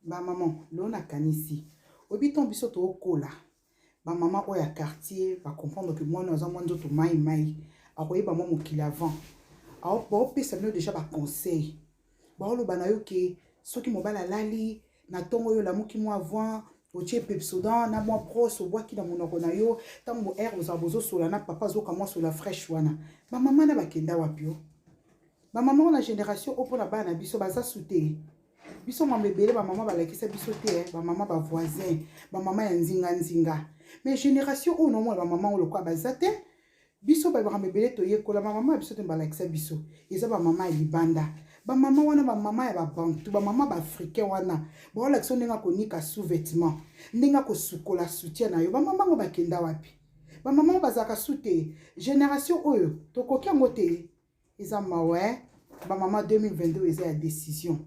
Ba maman, lelo nakanisi oyebi ntango biso tookola, bamama oyo ya quartier bacomprendre ke mwana aza mwa nzoto mai mai, akoyeba mwa mokili avant, baopesa bino déjà baconseil. Baoloba na yo ke soki mobali alali na ntongo oyo, olamuki mwa avant, otie Pepsodent na mwa brosse, obwaki na monoko na yo. Ntango aire ozala bozosola na papa, azoka mwa sola fraîche wana. Bamama na bakenda wapi? O bamama wana, génération oyo, mpona bana na biso baza su te. Biso mambo ebele bamama balakisa biso te, bamama bavoisin, bamama ya nzinganzinga. Mais génération oyo, nomona bamama oyo lokola baza te. Biso makambo ebele toyekola, bamama ya biso te balakisa biso, eza bamama ya libanda. Bamama wana, bamama ya babantu, bamama baafricain wana, baolakisa ndenge akonika sous-vêtement, ndenge akosukola soutien na yo. Bamama ngo bakenda wapi? Bamama oyo bazalaka su te. Génération oyo tokoki yango te, eza mawa. Bamama, 2022 eza ya décision.